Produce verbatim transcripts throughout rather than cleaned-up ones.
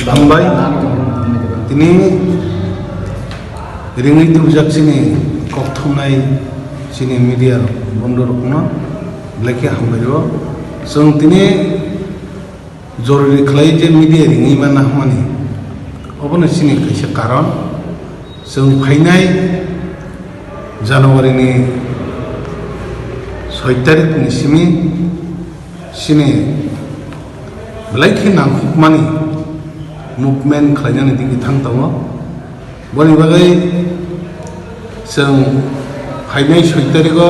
Hambai. Tini ringwi tubujak chini kok thumnai chini media bondhu rokno belai khe hambai rwo. Chwng tini jorori khlai je media ringwi manna hwnmani, obono chini kaisa karon. Chwng phainai January ni soi tarikh ni simi chini belai khe nangkukmani movement khlainani digwi thang tongo. Boni bagwi chwng phainai soi tarikh o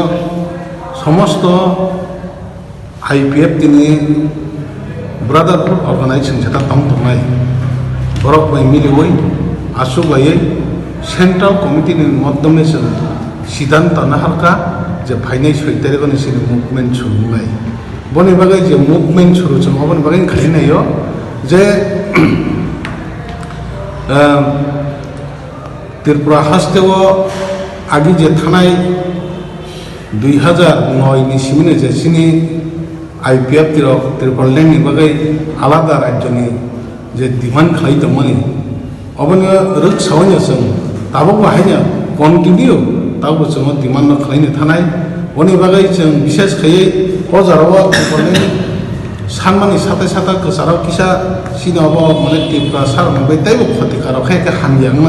somosto I P F T ni Brotherhood Organization jeta tong tongnai borok bai miliwi achuklaiwi Central Committee ni moddome chwng siddhanto naharkha je phainai soi tarikh ni sini movement chwng wngnai. Boni bagwi je movement chwng, chwng oboni bagwi khainaio je, um, Tripura hasteo agi je thanai dui hazar noi ni simino je chini I P F T rok Tripura land ni bagwi alada rajyo ni je demand khlai tongmani, oboni rwksaoino chwng tabukbo haino continue tabukbo chwng o demand no khlaino thanai. Boni bagwi chwng bishes khaiwi o jora o Tripura land sanmani sate sate kwcharo kisa chini obo mane Tripura sarokni bai teibo khoti karo khe khe hamya wngmani.